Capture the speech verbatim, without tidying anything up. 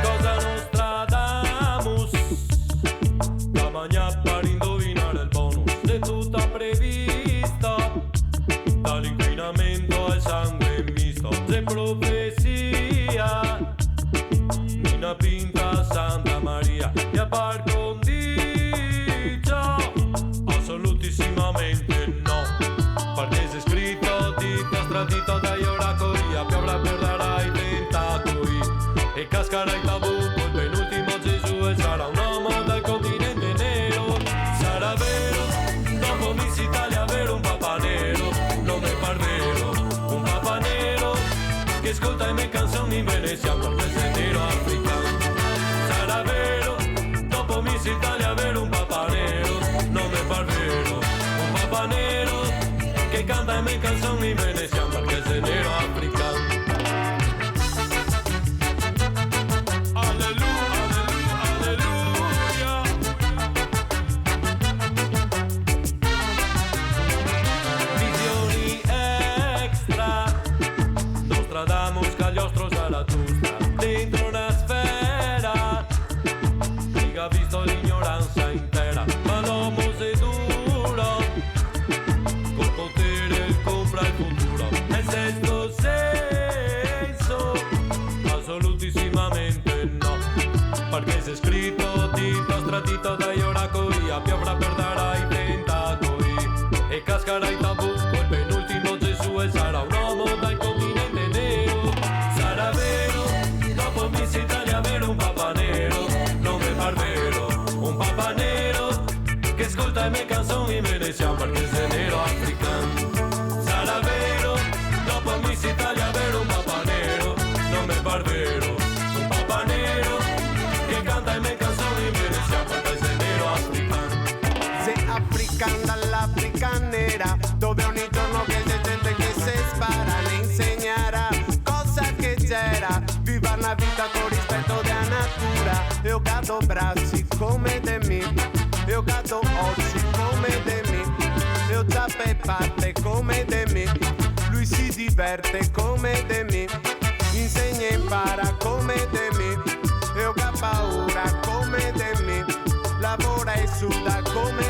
Cosa Nostradamus? Da magnà par indovinar el bonus de tuta prevista. Dal inquinamento al sangue misto, xe profesia. Nina pinta Santa Maria, e a par condicio? Asolutissimamente no, parché xe scrito dito, stradito dai oracoli, a piovra perderà i tentacoli e cascarà in tabù col penultimo Gesù, e sarà un omo dal continente nero. Sarà vero, dopo Miss Italia avere un papa nero, no me par vero, un papa nero che scolta e me canzoni in venesian, parché xe nero african. Sarà vero, dopo Miss Italia avere un papa nero, no me par vero, un papa nero che canta e me canzoni in venesian, parché xe nero african. Aleluia, aleluia, aleluia. Visioni extra. Nostradamus, Cagliostro, Zaratustra, dentro na sfera. Chi ga visto l'ignoranza intera, ma l'omo xe duro, col potere el compra el futuro. El sesto senso, asolutissimamente no, parché xe scrito dito, stradito dai oracoli, a piovra perderà i tentacoli e cascarà in tabù col penultimo Gesù, e sarà un omo dal continente nero. Sarà vero, dopo Miss Italia avere un papa nero, no me par vero, un papa nero che scolta e me canzoni in venesian, parché xe nero african. Sarà vero, dopo Miss Italia avere un papa nero, no me par vero, un papa nero che canta e me canzoni in venesian, parché xe nero african. Xe african dall'Africa nera, dove ogni giorno che xe gente che se spara, le insegnarà cosa che gera. Viva na vita co rispeto dea natura. Eu ga do brasi come de mi, eu ga do oci come de mi, eu ciape e parte come de mi, lui si diverte come de mi, insegna e impara come de mi, eu ga paura come de mi, lavora e suda come